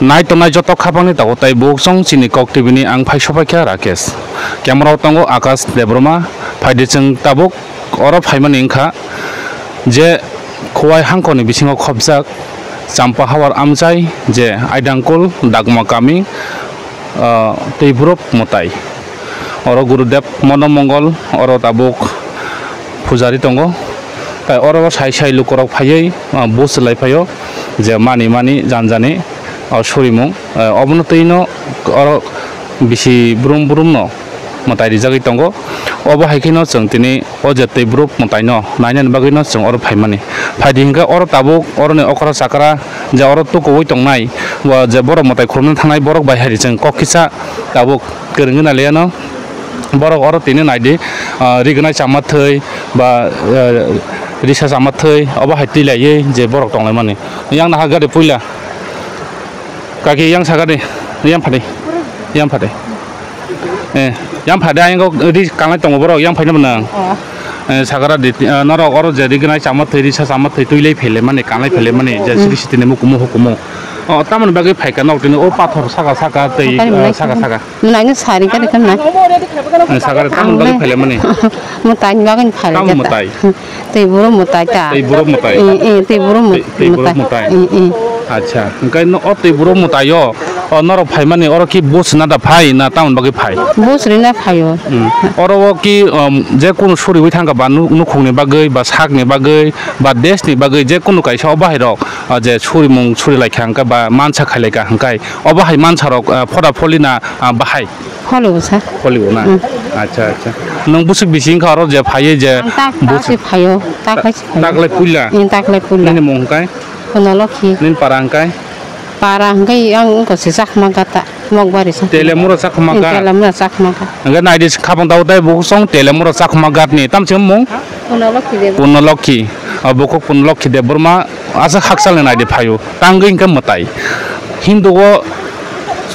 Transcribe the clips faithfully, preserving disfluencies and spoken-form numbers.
Nai tongnai joto khapangni tabuk tai buksong chini Kok T V ni ang phai sopaikha Rakesh. Camera o tongo Akash Debbarma. Phaidi chwng tabuk oro phaimani wngkha je Khowai hangkoni bisingo khopjak Champa Hawar amchai je Aidangkul Dagma kami, ah, Teiburop mwtai. Oro Gurudev Mono Mongol, oro tabuk pujari tongo. Tai oro sai sai lukurok phaiwi, ah, buj lai phaio je mani mani janjani, ah, surimung. Ah, obono twino oro bisi brum brum no mwtai rijagwi tongo. Obo hai kheno chwng tini o je tei brum mwtai no nainani bagwi no chwng oro phaimani. Phaidi hinkhe oro tabuk oroni okra chakra je oro tukuwi tongnai, o je borok mwtai khulumna thangnai borok bai hai chwng kok kisa tabuk kwrwngwi nai liya no. Borok oro tini naidi, ah, rignai chama thwi ba, ah, risa chama thwi obo hai twi laiwi je borok tong laimani. Yang naha gari puila. Kaki yang saka de, yang phade, yang phade. Eh, yang phade ayang kok di kanglai tongo borok, yang phaina bwnang. Oh. Eh, sakara di, eh, norok oro je di gnai chama thwi, risa chama thwi, twi lai phele mani, kanglai phele mani, je sidi sidi ni mukumu hukumu. Oh, tamoni bagwi phaika nok tini, o pathor saka saka tei, Sakani eh, mulai saka saka. Mulai no sari kani kan na. Eh, sakara tamoni bagwi phele mani. Mutai ni bagwi phele Tamo jata. Mutai. Tei buro mutai ta. Tei buro mutai. Eh, eh, tei buro mut-, Tei, tei buro mutai. Mutai. Eh, eh. Acha, hingkai no o tei buro mutai o, o norok phaimani oro ki bus na da phai na tamoni bagwi phai? Bus rina phaio. Hmm. Oro o ki, um, je kunu suriwi thangka ba nu-, nukhungni bagwi ba sakni bagwi ba deshni bagwi je kunu kaisa o bahai rok, ah, je surimung suri lai kha hingka ba mansa khai lai kha hingkai obo hai mansa rok, ah, phoda pholi na, ah, bahai? Pholi bo sa. Pholi bo na? Mm. Acha, acha. Nwng busuk bisi wngkha oro je phaiwi je Ang tak, tak busuk se phaio, tak ta-, hai se phaio. Tak lai puila? Mm, tak lai puila. Nini mung hingkai? Kuno Lokhi. Nini para hingkai? Para hingkai ang wngkha se Chakma gata, Mokbari sa. Telemura Chakma Mm, ghat? Telemura Chakma ghat. Hingke naidi se khapang tao tai bo song Telemura Chakma ghat ni. Tam se mung? Kuno Lokhi de. Kuno Lokhi. Ah, bukhuk Kuno Lokhi Debbarma. Aswk hakchal ni naidi phaio, tangwi hwnkhe mwtai. Hindu o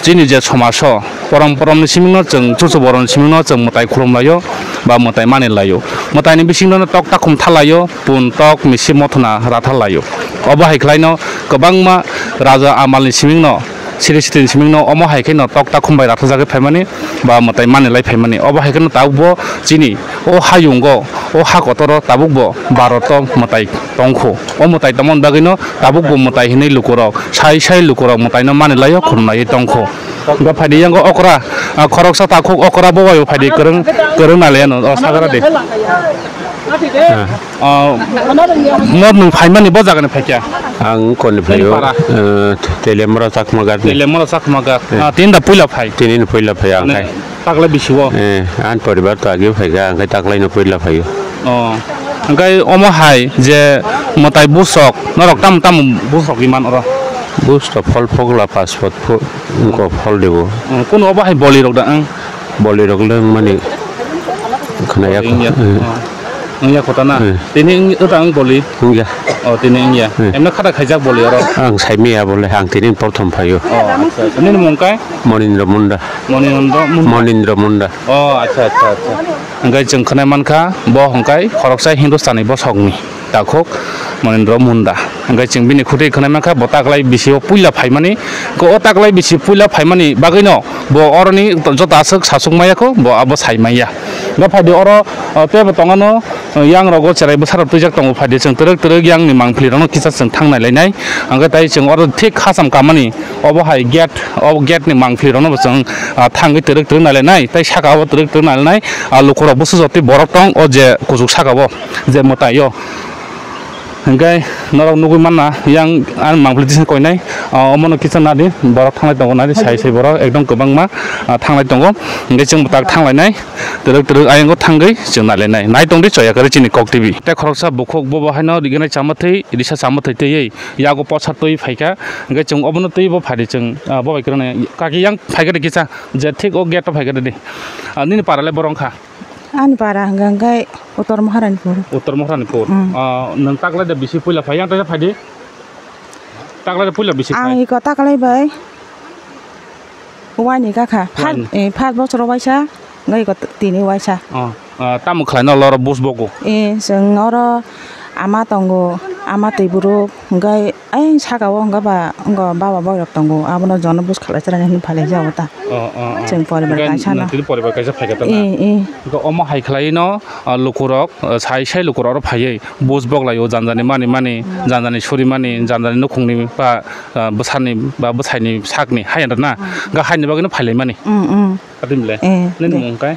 chini je somaso porom porom ni siming no chwng chuchu borom ni siming no chwng mwtai khulum laio ba mwtai mani laio. Mwtai ni bising no tok takhum tha laio, pun tok misi mothona ratha laio. Obo hai khlai no kwbangma raja amal ni siming no Siri sitini siming no omo hai khe no tok takhum bai rathajagwi phaimani ba mwtai mani lai phaimani. Obo hai khe no tabuk bo chini o hayung o, o ha kotor o tabuk bo Bharat o mwtai tongkho. O mwtai tongmani bagwi no tabuk bo mwtai hinwi lukurok, sai sai lukurok mwtai no mani lai o khulum lai tongkho. Bo phaidi yango okra, ah, khoroksa takhuk okra bo bai bo phaidi kwrwng, kwrwng nai lai ano, o sagra de. Ah. Ah, no nwng phaimani bo jaga ni phaikha? Ang koni phaio, Para. Eh, Telemura Chakma ghat ni. Telemura Chakma ghat. Eh. Ah, tini da puila phai? Tini ni puila phai ang Mane, khai. Taklai bisi o? Eh, an poribar to agi phaikha, ang khai taklai no puila phaio. Oh. Hingkai omo hai je mwtai busok, norok tam tam busok iman oro? Bus to phol phogla paspot pho-, ko phol debo. Oh, kuno obo hai boli rok da ang? Boli rok le mani khna ya. Wngya. Eh. Oh. Wngya kota na? Eh. Tini wng-, wngya ang boli? Wngya. Oh, tini wngya. Eh. Emna khata khaijak boli oro? Ang saimaya bole, ang tini prothom phaio. Oh, acha, acha. Nini mung kai? Monindra Munda. Monindra Munda. Monindra Munda. Oh, acha, acha, acha. Hingkai chwng khwnai mankha, bo hingkai khoroksa Hindustani bosokni takhuk Monindra Munda. Hingkai chwng bini khutui khwnai mankha, bo taklai bisi o puila phaimani. Ko o taklai bisi puila phaimani bagwino bo oroni joto aswk sasuk maya kho, bo abo sai maya. Hingke phaidi oro, o, tebo tongano, o, yang rogo cherai bwsarok twijak tongo, phaidi chwng twrwk twrwk yang ni mangpili rokno kisa chwng thang nai lainai. Hingke tai chwng oro thik khacham kamani, obo hai gate, o gate ni mangpili rokno bo chwng, ah, thangwi twrwk twrwk nai lainai. Tai saka o twrwk twrwk nai lainai. Ah, lukurok bwsajak tei borok tong o je kuchuk saka o je mwtai o. Hingke norok nugui manna yang ang mangpili tisa koinai, ah, omono kisa nadi borok thanglai tongo nadi sai sai borok ekdom kwbangma, ah, thanglai tongo. Hingke chwng tak thanglainai twrwk twrwk ayang o thangwi chwng nai lainai. Nai tongdi choya kwrwi chini Kok T V. Tei khoroksa bukhuk bobo haino rignai chama thwi risa chama thwi twiwi yago posa twi phaikha. Hingke chwng obono twi bo phadi chwng, ah, bo bai kwrwngna kaki yang phaikha de kisa je thik o gate o phaikha de di. Ah, nini para le borok wngkha? Ani para hwnkha hwnkhe Uttor Maharanipur. Uttor Maharanipur. Mm. Ah, nwng taklai da bisi puila phai, yang taisa phaidi. Taklai da puila bisi phai. Ang iko taklai bai. Wani kakha. Wani. First, eh, first bochoro waisa, ngai ko t-, tini waisa. Oh, ah, tamo khlai no loro bus bogo? Eh, chwng oro ama tongo. Ama twi bwrwk hwnkhe ayang saka o hwnkhe ba wngkha baba boyrok tongo, abono jono buj khalai chwraini hinwi phailaijak ta. Oh, oh, oh. Chwng poribar kaisa no. Tini poribar kaisa phaikha ta na? Eh, eh. Hwnkhe omo hai khlai no, ah, lukurok, ah, sai sai lukurok oro phaiwi buj boklaio, janjani mani mani, janjani suri mani, janjani nukhungni ba, ah, bwsani ba bwsaini sakni hai na. Hwnkhe haini bagwi no phailaimani. Mm, mm. Katim le? Eh, nini mung kai?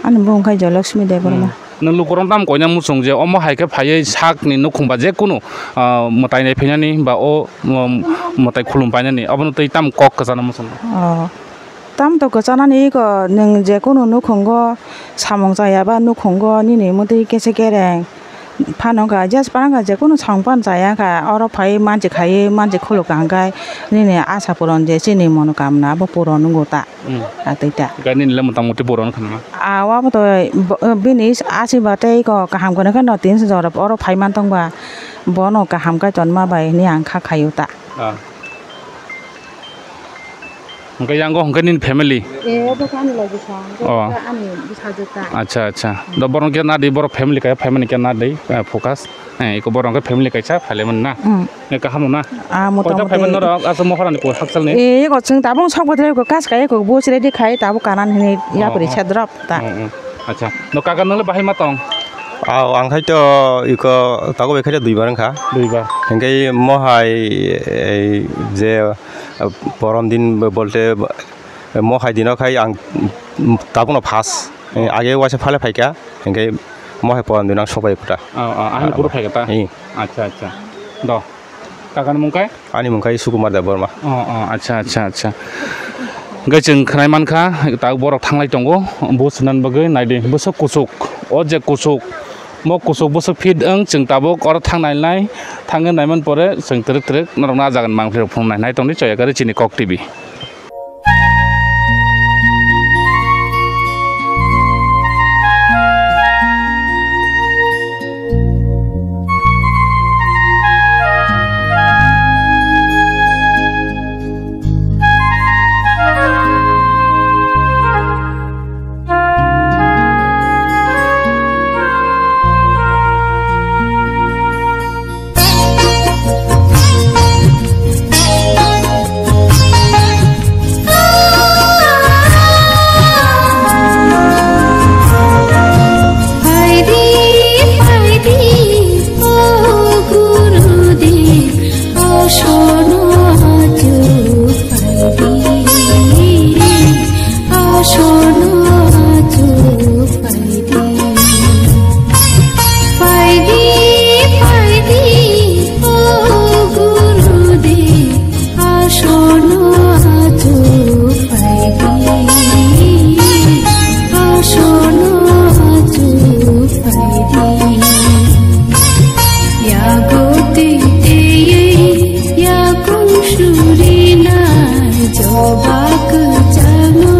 Ani mung kai Joyalakshmi Debbarma. Hmm. Nang lukurok tam koina muchung je omo hai khe phaiwi sakni nukhung ba je kunu, ah, mwtai nai phainani ba o, um, mwtai khulum painani abono tei tam kok kwchana muchung. Oh. Tam to kwchanani iko nwng je kunu nukhungo samung chaya ba nukhungo nini mwtwi kese kereng phano wngkha, just phano wngkha je kunu samung phano chaya wngkha, oro phaiwi manchi khaiwi manchi khuluk kha hwnkhe nini asa puron je chini monokamna abo puron wngo ta. Hmm. A tei ta. Gani nile motang moti boron khana. A wa bo to bo-, bini is-, asi ba tei ko kaham kono kheno tin se jora oro phai man tong ba bono kaham kai ton ma bai ni ang kha khayu ta. Ah. Hwnkhe yango hwnkhe nini family? Eh, bo kani logi sa. Oh. Ani bwsajwk ta. Acha, acha. Do boron khe na di boro family kaya family khe na di, eh, focus. Eh, iko borok hwnkhe family kaisa phailaimani na? Mm. Eh, kaham no na? Ah, mota mota. Koita phaiman norok, asa mohorani koi hakchalni? Eh, eko chwng tabuk sok bothai ko kas kai ko bo chire di khai tabuk kanan hini yapri sedrop ta. Oh, oh. Acha, no kaka nole bahai ma tong? Aw, ang khai to iko tago bai khai to duibar wngkha. Duibar. Hingke mohai, eh, je, eh, porom din bolte, eh, mohai dino khai ang tabuk no first. Eh, age waisa phale phaikha, hingke mohai porom din ang sobai kota. Oh, oh, ahini puro phaikha ta? Eh. Acha, acha. Do. Kakani mung kai? Ani mung kai Sukumar Debbarma. Oh, oh, acha, acha, acha. Hingke chwng khwnai mankha, tabuk borok thanglai tongo, bo swnani bagwi naidi, bwswk kuchuk, o je kuchuk, mo kuchuk bwswk fit wng, chwng tabuk oro thangnai nai, thangwi naiman pore chwng twrwk twrwk norokno ah jagani mangpili rok phunuknai, nai tongdi Choya Gari chini Kok T V. Phaidi, phaidi, phaidi, o Gurudev, asono achu phaidi, asono achu phaidi. Yago tei tei, yakung surinai, joba kwchangno,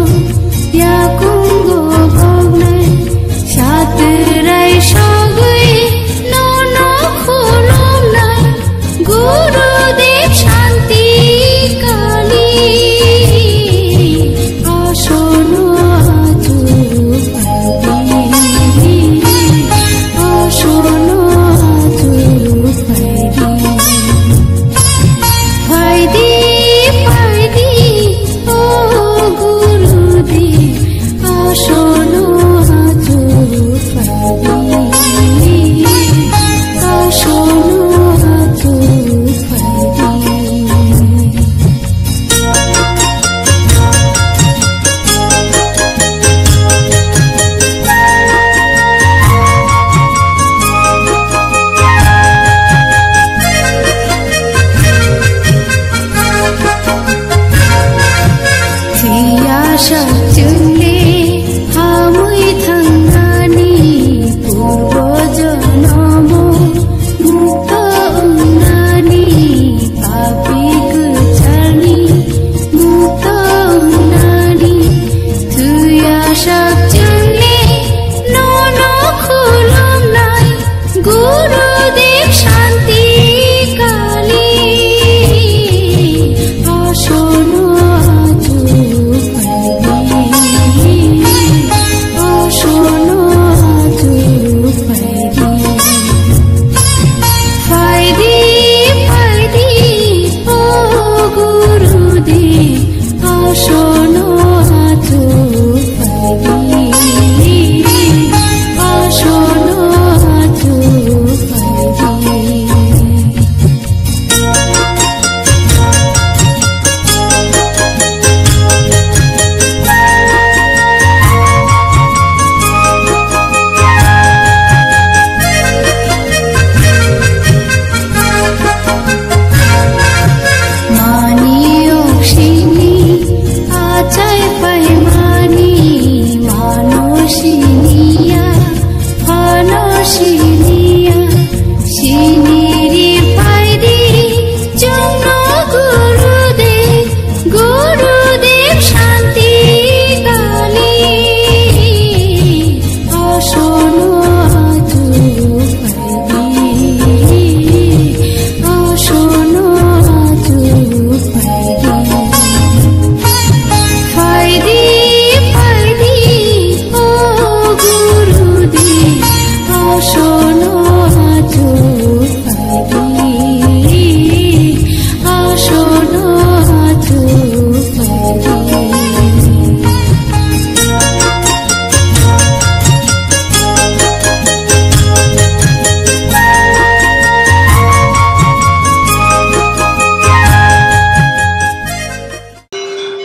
yakungo bognai, satrai sogwi nono khulumnai, Gurudev Shanti Kali, asono achu phaidi, asono achu phaidi. Phaidi, phaidi, o Gurudev, asono achu phaidi, asono achu phaidi. Thwiya sak chwngni hamwi thangnani purbo jonomo mukto wngnani papi kwcharni mukto wngnani thwiya sak chwngni nono khulumnai Gurudev Shanti Kali, asono achu phaidi,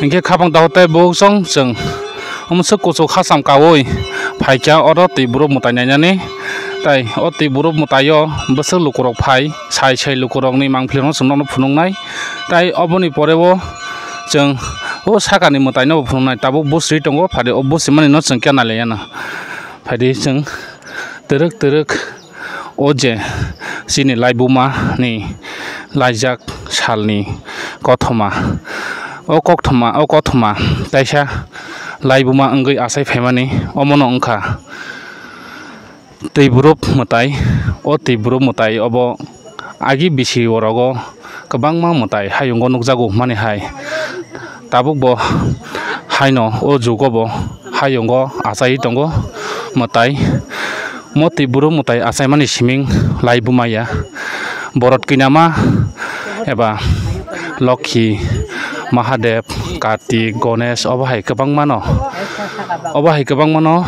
Hinkhe khapang daho tei bukhuk chwng chwng omswk kuchuk hacham kaui phaikha oro twi buruk mwtai nainani. Tai o twi buruk mwtaio bwswk lukurok phai, sai sai lukurokni mangpilirokno chwng nono phunuknai. Tai oboni poreo chwng o sakani mwtainobo phunuknai. Tabuk bwsri tongo, phari o bwsrimanino chwng khe nailaiyana. Phaidi chwng twrwk twrwk o je chini laibuma ni laijak salni kothoma, o kokthoima, o kothoma kaisa laibuma wngwi achai phaimani, omono wngkha twi buruk mwtai. O twi buruk mwtai obo agi bisi orogo kwbangma mwtai hayungo nukjago hwnmani hai. Tabukbo haino o jugobo hayungo achaiwi tongo mwtai. Mo twi buruk mwtai achaimani siming laibuma ya. Borot kinama eba Lokhi, Mahadev, Kartik, Ganesh, obo hai kwbangmano, obo hai kwbangmano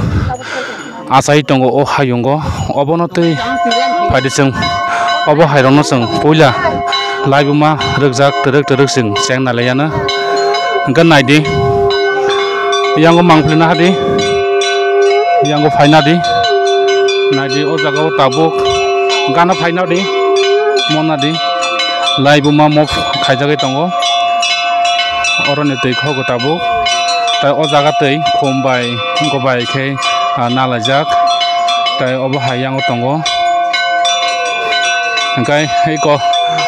achai tongo o hayungo. Obono twi phaidi chwng obo hairokno chwng puila laibuma rwkjak twrwk twrwk chwng cheng nailaiyana. Hwnkhe naidi, yango mangpili nahadi, yango phainadi, naidi o jaga o tabuk gana phainadi, monadi laibuma mop khaijagwi tongo. Oroni twi khogo tabuk. Tai o jaga twi khum bai, wngkok bai khe, ah, nalaijak. Tai obo hai yango tongo. Hwnkhe eko,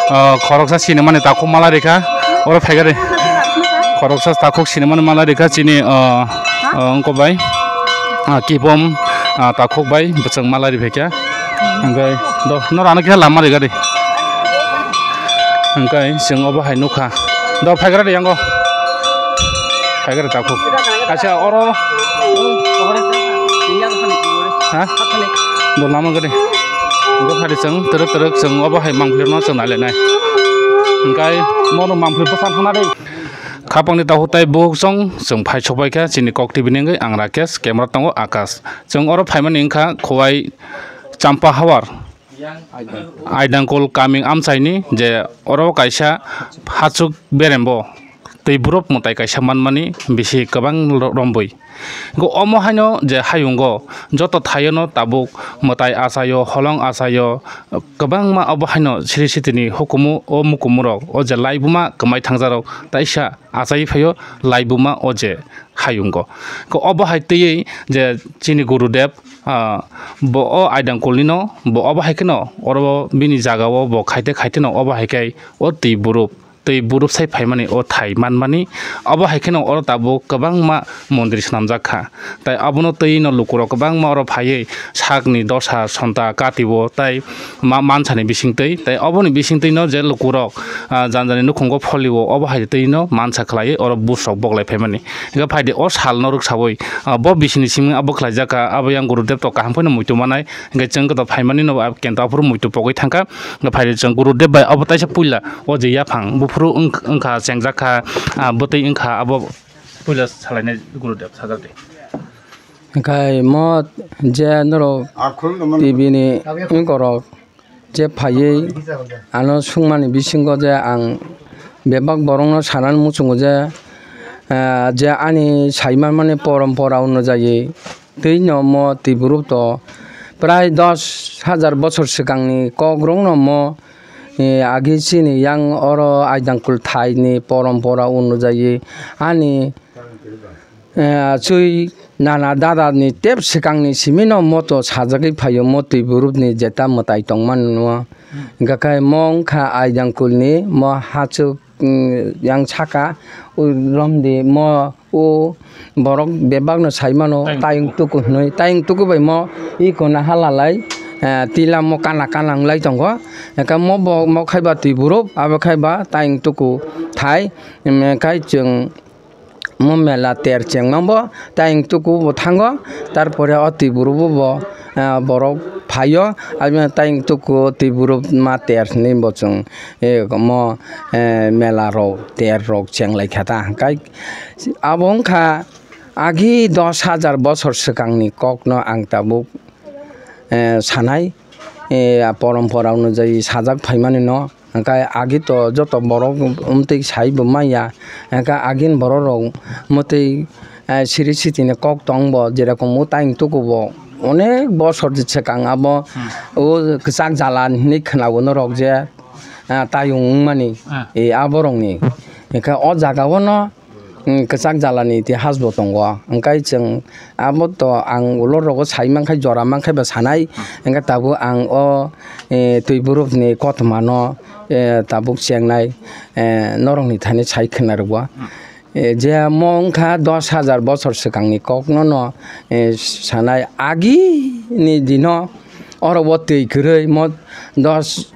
ah, khoroksa sinimani takhuk mala rikha. Oro phaikha de. Khoroksa takhuk sinimani mala rikha chini, ah, ah, wngkok bai. Ah, kibom, ah, takhuk bai bwswng mala riphaikha. Hwnkhe do, noro ano kisa lama ri gari. Hwnkhe chwng obo hai nukha. Do, phaigra de yango. Phaigra takhuk. Acha, oro. Ha? Do, lama gari. Do, phari chwng, twrwk twrwk chwng obo hai mangpili no chwng nailainai. Hwnkhe mono mangpili bwsa thangna de. Khapangni takhuk tai bukhuk chwng, chwng phai sokpai kha chini Kok T V ni wngwi ang Rakesh, camera tongo Akash. Chwng oro phaimani wngkha Khowai Champahawar Aidangkul kaming amchaini je oro kaisa hachuk berembo twi buruk mwtai kaisa manmani bisi kwbang ro-, rombwi. Go omo haino je hayungo joto thaiono tabuk mwtai achaio, holong achaio, kwbangma obo haino siri sitini hukumu o mukumurok o je laibuma kwmai thangjarok taisa achai phaio laibuma o je hayungo. Ko obo hai twiwi je chini Gurudev, ah, bo o Aidangkulnino, bo obo hai kheno oro bini jagao bo khaite khaiteno obo hai khe o twi burup, twi burup sai phaimani o thai manmani, obo hai kheno oro tabuk kwbangma mondir swnamjak kha. Tai abono twi no lukurok kwbangma oro phaiwi sakni dosa sonta katibo tai ma-, mansani bisingtwi, tai oboni bisingtwi no je lukurok, ah, jani jani nukhungo pholio, obo hai twi no mansa khlaiwi oro buj rok boklai phaimani. Hingkhe phaidi o sal no rwksawi, ah, bo bisini simi abo khlaijak kha, abo yang Gurudev to kaham phano muitu manai, hingkhe chwng khe to phaimani no kento aphuru muitu pogwi thangkha. Hingkhe phaidi chwng Gurudev bai abo taisa puila o je yaphang buphuru wng-, wngkha chengjak kha, ah, bwtwi wngkha abo. Puila salainai Gurudev sajak de. Hingkhe mo je norok T V ni wngkorok je phaiwi ano sungmani bisingo je ang bebak borokno sanani muchungo je, ah, je ani saimanmani porompora onujai twi no mo twi buruk to prai dos hajar bochor swkangni kokrokno mo, eh, agi chini yang oro Aidangkul thaini porompora onujai ani, eh, chwi nana dada ni tep swkangni simi no moto sajagwi phaio mo twi buruk ni jeta mwtai tongmani no. Hingkha khe mo wngkha Aidangkul ni mo hachuk, mm, yang saka o romdi mo o borok bebak no sai mano tayung tuku hinui, tayung tuku bai mo iko naha lalai, eh, tila mo kana kana wng lai tongo. Hingkha mo bo mo khai ba twi buruk abo khai ba tayung tuku thai, mm, khai chwng mo mela ter chengma bo tayung tuku bo thango, tarpore o twi buruk bo, ah, borok phaio, aboni tayung tuku twi buruk ma ter hinui bo chwng, eh, mo, eh, mela rok ter rok cheng lai kha ta, hingkhe abo wngkha agi dos hajar bochor swkangni kokno ang tabuk, eh, sanai, eh, porompora onujai sajak phaimani no. Hwnkhe agi to joto borok mwtwi sai bo manya. Hwnkhe agini borok rok mwtwi, eh, siri sitini kok tong bo, jerokom o tang tuku bo onek bosor swkang abo o kwchak jala hinwi khwnago norok je, ah, tayung wngmani, ah, eh, aborokni. Hwnkhe o jaga o no mm, kwchak jalani itihas bo tongo. Hwnkhe chwng abo to ang ulo rogo sai mankha, jora mankha ba sanai. Hwnkhe tabuk ang o, eh, twi burupni kothomano, eh, tabuk chengnai, eh, norokni thani sai khwna rwgo. Eh, je mo wngkha dos hajar bosor swkangni kokno no, eh, sanai agini dino oro o twi kwrwi mo dos,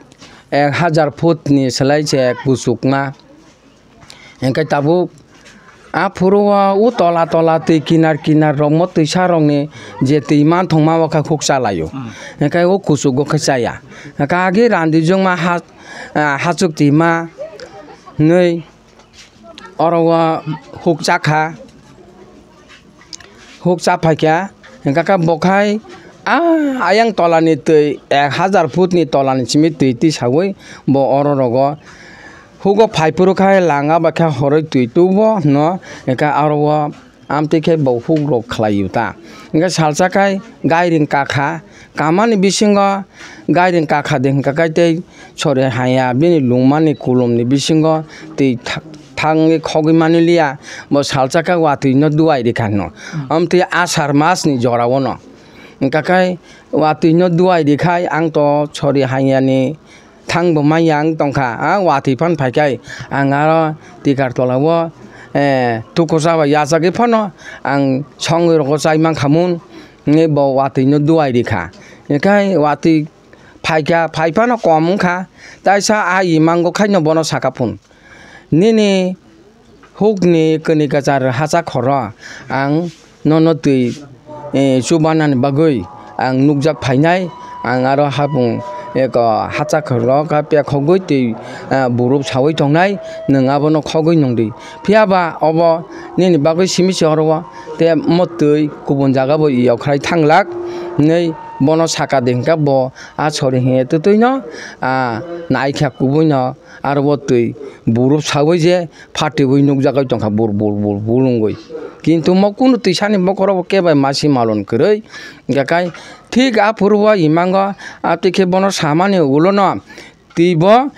ek hajar foot ni slai se kuchukma. Hwnkhe tabuk a phuru o, o tola tola twi kinar kinar rok mo twisa rokni je twi manthokma o khe huk chalaio. Hmm. Hwnkhe o kuchugo khe chaya. Hwnkhe agi randijwkma ha-, ah, hachuk twi ma nwi oro o huk chakha. Huk cha phaikha, hwnkha khe bo khai, a, ayang tolani twi, ek hajar foot ni tolani simi twi tisaui bo oro rogo hugo phai phuru khai langa bai khe horoi twi tubo hwno, hwnkha aro o amtwi khe bo huk rok khlai u ta. Hwnkhe salsa khai gairing kakha, kamani bisingo gairing kakha de hwnkha khe tei sori haya bini lungmani kulumni bisingo twi tha-, thangwi khogwi manliya, bo salsa khe watwi no duai rikha hwno. Hmm. Amtwi asar mas ni jora o no. Hwnkha khe watwi no duai rikhai ang to sori haya ni thang bo manya wng tongkha. A watwi phan phaikhai ang aro tikar tola o, eh, tukusa bai yachagwi phano ang songwi rogo chai mankha mun. Hwnwi bo watwi no duai rikha. Hwnkhe watwi phaikha, phai phano kom wngkha. Taisa a imango khaino bono saka phun, "Nini hukni kwnwi kwchar hacha khoro ang nono twi, eh, chubanani bagwi ang nukjak phainai, ang aro hapung eko hacha khoro kha pekhogwi twi, eh, burup saui tongnai, nwng abono khogwi nungdi. Phiya ba obo nini bagwi simi se oro o, tei omo twi kubun jaga bo yokhrai thanglak," hwnwi bono saka de hwnkhe bo a sori hinya twtwi no, a, naikha kubui no aro o twi burup saui je phatwi ui nukjagwi tongkha bur bur bur bur wngwi. Kintu mo kunu twisani bokhorogo kebo masi malon kwrwi hwnkha khai thik aphuru o imango a twi khe bono samani ulo no twi bo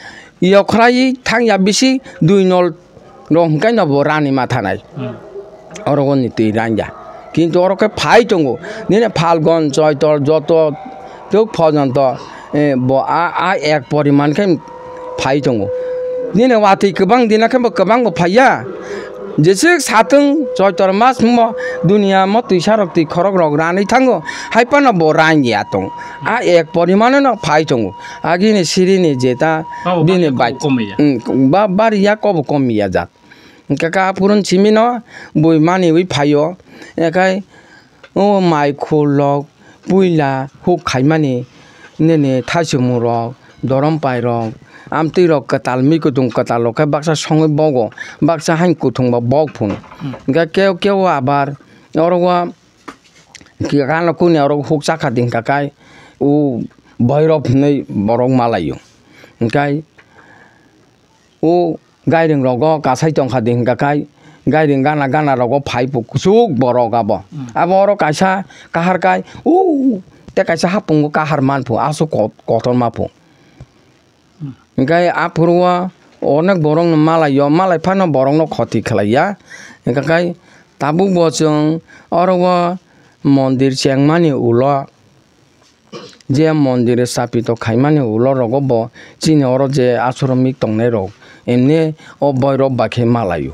yokhrai thangya bisi dui nol rok hwnkhe no bo rani ma thanai. Hmm. Oro o ni twi ranja. Kintu oro khe phai tongo. Nini Phalgon, Choitor, joto tok phojonto, eh, bo a, a ek poriman khe phai tongo. Nini watwi kwbang dina khe bo kwbang bo phaiya. Jeswk satung Choitor mas mo dunia mo twisa rok twi khorok rok ranwi thango. Hai phano bo ranja tong. A ek poriman no phai tongo. Agini sirini jeta bini bai. Komiya. Hmm, ba, bari ya kobo komiya jat. Hwnkhe kha aphuru simi no bui maniwi phaio, ekhai o mai khul rok puila huk khaimani nini thaichumung rok, dorom pai rok, amtwi rok kwtal mi kutung kwtal rok khe baksa songwi bogo, baksa hain kuthung bo bok phun. Hmm. Hwnkhe keo keo abar oro o gana kuni oro huk chakha di hwnkha khai o boirok hinwi borok malaio. Hwnkhe o gairing rogo kasai tongkha di hwnkha khai, gairing gana gana rogo phai phu kuchuk borok abo. Hmm. Abo oro kaisa kahar khai, o tei kaisa hapungo kahar man phu, aswk ko-, kotor ma phu. Hmm. Hwnkhe aphuru o onek borok no malai o, malai phano borok no khoti khlai ya. Hwnkha khai tabuk bo chwng oro o mondir chengmani ulo, je mondir stapitok khaimani ulo rogo bo chini oro je asoro mik tongnai rok, emni o boirok bai khe malaio.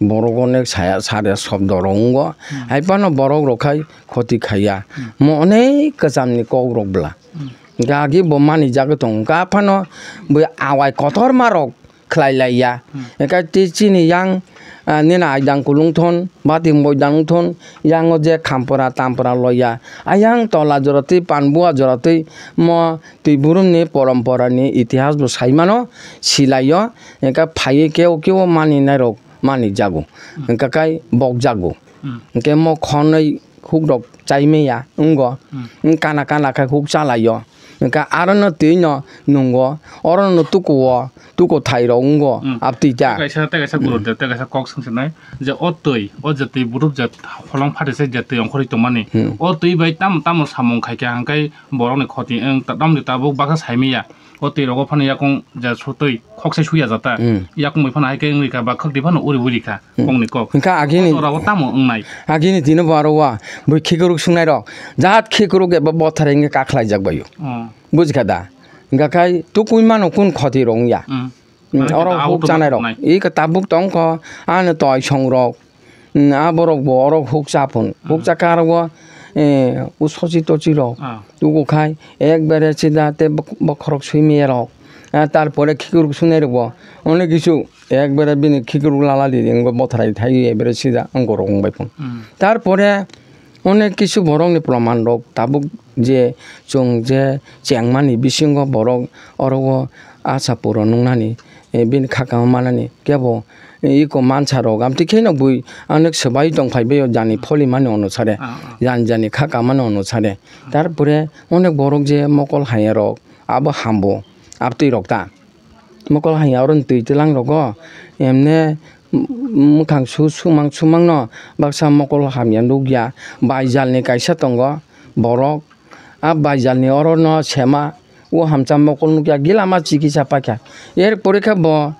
Borok onek saya sare sobdo rok wngo. Hmm. Hai phano borok rok khai khoti khaiya. Hmm. Mo onek kwcham ni kok rok bwla. Hmm. Hwnkhe agi bo mani jagwi tongo. Hwnkhe aphano bo awai kotorma rok khlai lai ya. Hmm. Hwnkhe tei chini yang, ah, nini aidang kulung thon, bati moi dang thon, yang o je khampora tampora loi ya. Ayang tola jora twi panbua jora twi mo twi burum ni porompora ni itihas bo sai mano, silai o. Hwnkhe phaiwi keo keo mani nai rok mani jago. Hmm. Hwnkhe kai bok jago. Hmm. Hwnkhe mo khonoi huk rok chai maya wngo. Hmm. Wng kana kana khe huk chalai o. Hwnkha aro no twi no nungo, oro no tuku o, tuku thai rok wngo, Hmm. Abtwi ta. Tei kaisa, tei kaisa Hmm. guru de, tei kaisa kok swng sinai, je o twi, o je twi burup je holong phati se je twi ongkhorwi tongmani, Hmm. O twi bai tamo tamo samung khaikha hwnkhe borokni khoti wng, ta-, tamoni tabuk baksa saimanya. O twi rogo phano yakung je sutwi khokse suya jata. Hmm. Yakung bai phano hai khe wngwi kha ba khwk di phano uri uri kha Hmm. Kongni kok. Hwnkha agini O jora o tamo wngnai? Agini dino bo aro wa bui khikruk sungnai rok jat khikruk eba bothar wngkhe kakhlai jak baio. Oh. Bujikha da? Hwnkha khai tukui mano kun khoti rok wngya. Hmm. Hmm, Mane oro khe huk auto chanai rok. Nai. Ika tabuk tongkho, ano toi song rok. Hmm, a borok bo oro huk cha phun. Huk Hmm. cha kha aro, eh, u sochi tochi rok. Ah. Tuku khai, ekbare sida te bok-, bokhorok sui miya rok. Ah, tarpore khikruk sunai rok bo. Onek kisu, ekbare bini khikruk lala di, wngbo bothrai thai, ekbare sida, wngbo rok wngbai phun. Hmm. Tarpore, Onek kisu borokni proman rok tabuk je chwng je chengmani bisingo borok oro o acha puron wngnani, eh, bini khakamo manani kebo, eh, iko mansa rok amtwi kheno bui onek swbai tong phai baio jani pholimani onusare, Ah, ah. jani jani khakamani onusare. Tarpore onek borok je mokol haya rok abo hambo abtwi rok ta. Mokol hai aro twi tlang rogo emne mwkhang su sumang sumang no baksa mokol hamya nukya. Baijalni kaisa tongo borok, a baijalni oro no sema o hamsa mokol nukya gila ma chikisa paikha. Er pore khe bo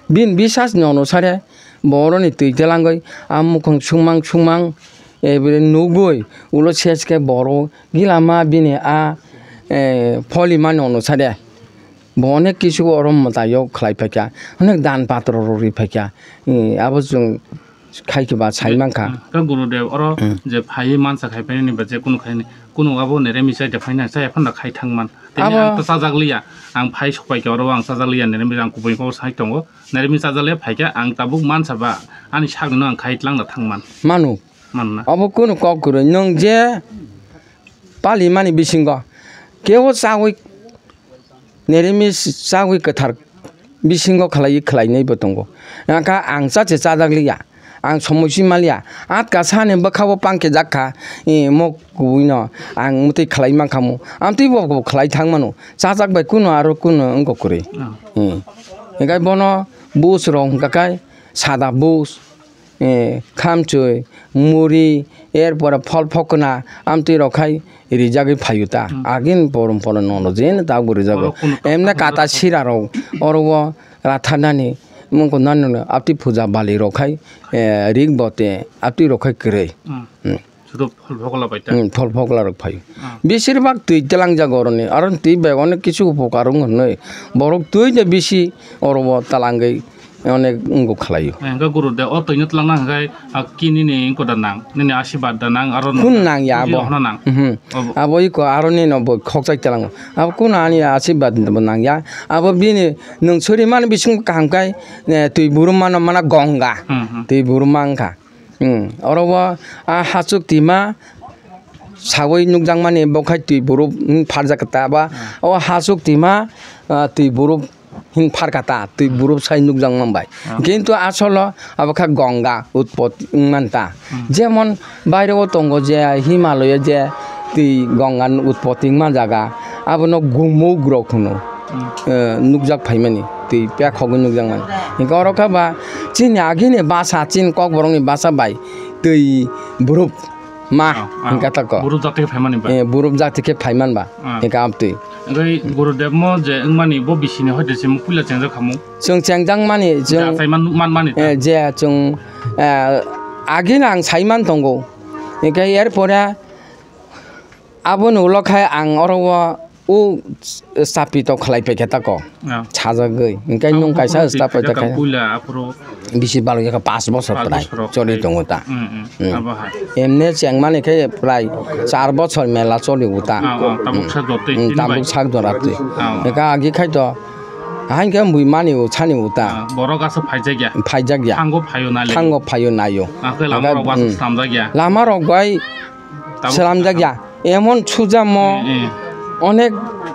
bini bisas ni onusare bo oroni twi telangwi a mukhang sumang sumang ebere nugwi ulo ses khe borok gila ma bini a, eh, pholimani onusare. Bo onek kisu oro mwtaio khlai phaikha, onek dan patro rok ri phaikha, eh, abo chwng khai khe ba sai mankha. Ka Gurudev oro Hmm. je phaiwi mansa khai phainani ba je kunu khainani, kunu abo nere misa de phaina chaya phanda khai thangman. Tini Abo ang ta chajak liya, ang phai sok paikha oro ang chajak liya nere misa ang kubui kok sai tongo, nere misa chajak liya phaikha ang tabuk mansa ba ani sakno ang khai tlangna thangman. Manu. Manna. Abo kunu kok kwrwi nwng je palimani bisingo kebo chawi Nirmis chagwi kwthar bisingo khlaiwi khlainaibo tongo. Nangkha ang chachi chajak liya, ang somoi si maliya. Atka sani bwkhao pangkhe jak kha, eh, mok kubuino ang mwtwi khlai mankha mu. Amtwi bo bo khlai thang mano. Chajak bai kuno aro kuno wngkha kwrwi. Ah. Hmm. Hinkhe bono bus rok hwnkha khe sada bus. Eh, khamchwi, muri, er pore phol phokna, amtwi rok khai rijagwi phaio ta. Hmm. Agini porom pore nono jeni tabuk rijago. Oro kuno Emne kata kata sira rok, oro o ratharnani, mungko nani no, aptwi puja bali rok khai, eh, rik bote, aptwi rok khai kwrwi. Hmm. Hmm. Sudo phol phokla bai ta. Hmm, phol phokla rok phaio. Hmm. Besir bak twi telang jago oroni, aro twi bai onek kisu upokar wng hwnwi. Borok twi de bisi oro o talangwi onek wngwi khlaio. Hwnkhe Gurudev, o twino twlangna hwnkhe, ah, ki nini wngkha da nang, nini asibad da nang, aro Kun nang ya puji abo. Rokno nang. Mhm. Abo. Abo iko aro nini bo khokchai tlango. Abo kun ani asibad bo nang ya. Abo bini nwng suri mani bising kaham kai, eh, twi burum mano mana gonga. Mhm. Twi burum mangkha. Hmm, oro o a hachuk tima sawi nukjakmani bo khai twi burup, hmm, pharjak kha ta ba. Hmm. O hachuk tima, ah, twi burup hin pharkha ta, twi burup sai nukjakma bai. Hmm. Kintu asolo abo kha gonga utpot wngman ta. Hmm. Jemon bairo o tongo je Himalaya je twi gonga utpot wngma jaga, abono gumuk rok hwno. Hmm. Eh, nukjak phaimani, twi pekhogwi nukjakmani. Hinkhe oro kha ba chini agini basa, chini kokborokni basa bai twi burup ma Ah, ah. Hinkhe ta ko. Burup jati khe phaimani ba? Eh, burup jati khe phaiman ba. Ah. Hinkhe amtwi. Hinkhe Gurudev mo je wngmani bo bisini hoite se mo puila chengjak khamu? Chwng chengjakmani, chwng Je achai man, man mani ta? Eh, je chwng, eh, agini ang saiman tongo. Hinkhe er pore Aboni ulo khai ang oro o, o chapi tok khlai paikha tako. Ah. Sajagwi. Hinkhe nwng kaisa stap paikha khai. Puila aphuru bisi balo yakha pas bosor prai choli tongo ta. Hmm, hmm. Hmm. Abo hai. Emne chengmani khe prai char bosor mela choli uta. Ah, ah, tabuk sak jotwi. Hmm, tabuk sak jora twi. Ah, ah. Eka agi khai to. Hain khe bui mani o chani uta. Ah, borok asa phaijak ya. Phaijak ya. Thango phaio nali. Thango phaio naio. Akhe lama rok basa slamjak ya. Lama rok bai Tabuk slamjak ya. Emon sujamo Hmm, hmm. Onek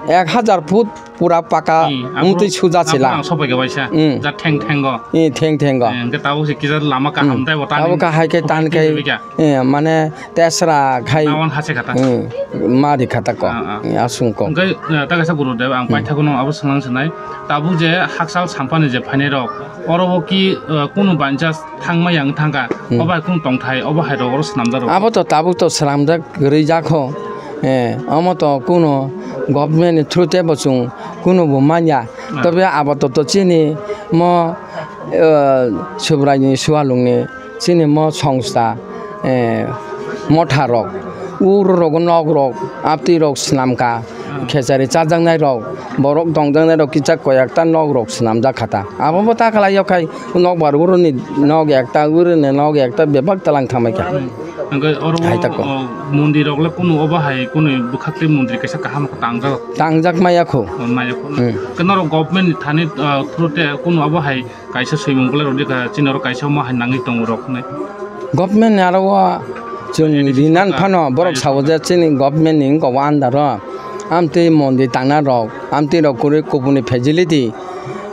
Ek hajar foot pura paka Hmm, wngtwi aphuru, suja aphuru sila. Ang sopai ka baisa. Hmm. Ja theng thengo. Eh, theng thengo. Eh, hwnkhe tabuk se kisa lama kaham Hmm. tei bo tani Tabuk kahai khe tan sopai khai, twi ka. Eh, mane tesra khai. Nawan hase kata. Hmm, ma ri kata ko. Ah, ah. Eh, asung ko. Hwnkhe, eh, ta kaisa Gurudev, ang Hmm. paithago no abo swnang swnai. Tabuk je hakchal sampani je phainai rok, oro o ki, eh, kunu bancha thangma yang thangka, Hmm. obo hai kunu tongthai, obo hai rok oro swnamjak rok. Abo to tabuk to swnamjak rwi jakho. Eh, omo to kunu government ni through te bo chwng kunu bo manya. Ah. Tobe abo to, to chini mo, eh, Subrai ni Sualung ni chini mo songsta, eh, motha rok, uro rok, nok rok, aptwi rok swnam ka, Ah. khechari chajaknai rok, borok tongjaknai rok kisa koi ekta nok rok swnamjak kha ta. Abo bo ta khlai yok khai nok bar uro ni nok ekta, uro ni nok ekta bebak talang thamai kha. Hmm. Hwnkhe oro Hai ta ko. o, mondir rok le kunu obo hai kunu bwkhak tei mondir kaisa kaham tangjak. Tangjak maya kho. O, maya kho. Hmm. Hwnkhe norok government ni thani, ah, through te kunu obo hai kaisa swimung kwlai rwdi kha, chini oro kaisa omo hai nangwi tongo rok hwnwi. Government ni aro o chwng Additional rinan sorkar, phano borok rajya sao je sorkar. Chini government ni wngkha o under o amtwi mondir tangna rok, amtwi rok kwrwi kubuni facility,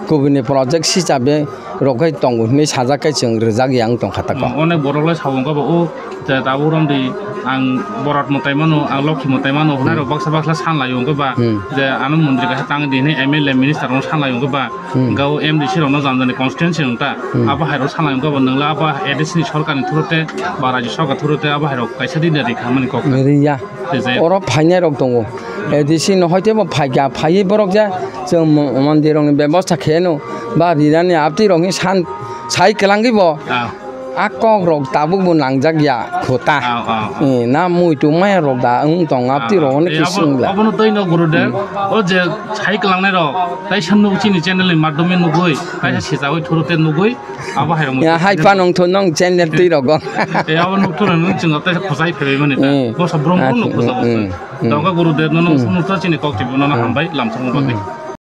kubuni project sichabe rok khai tongo hwnwi sajak khe chwng rwjak ya wng tong kha tako. Hmm, onek borok lai sao wngkha bo o Je tabuk romdi ang borat mwtai mano, ang lokhi mwtai mano, hwnai rok Hmm. baksa baksa san lai wngkha ba, Hmm. je ano mondri kaisa tang di hwnwi M L A minister rok san lai wngkha ba, Hmm. hwnkhe o M D C rok no jani jani constituency wng ta, Hmm. abo hai rok san lai wngkha ba, nwng le abo A D C ni sorkar ni through te ba rajya sorkar through te abo hai rok kaisa di da ri kha mani kok. Ri ya. Tei je Oro phainai rok tongo. A D C no hoi tebo phai kha, phaiwi borok je chwng mo-, mondir rok ni bebosta khe no ba rinani aptwi rok ni san sai kwlangwi bo. Ah. A kok rok tabuk bo nangjak ya kho ta. Ah, ah, ah. Eh, na muitu maya rok da wng tong, aptwi rok hwnwi khe singla. Abono twi no Gurudev, Hmm. o je sai kwlangnai rok, tai san nuk chini channel ni madhyome nugwi, tai Hmm. se sajagwi thuru te nugwi, abo hai rok Ya, hai pa nong tho nong channel twi rogo. Eh, abo nuk thoro nung chwng tai khosai phaibai mani ta. Hmm. Bosa brum brum Ah, nuk khosai hmm, bosa. Hmm. Doga Gurudev no nung Hmm. nuk thoro chini kok twi bono Hmm. hambai lam thangma bagwi. Hmm.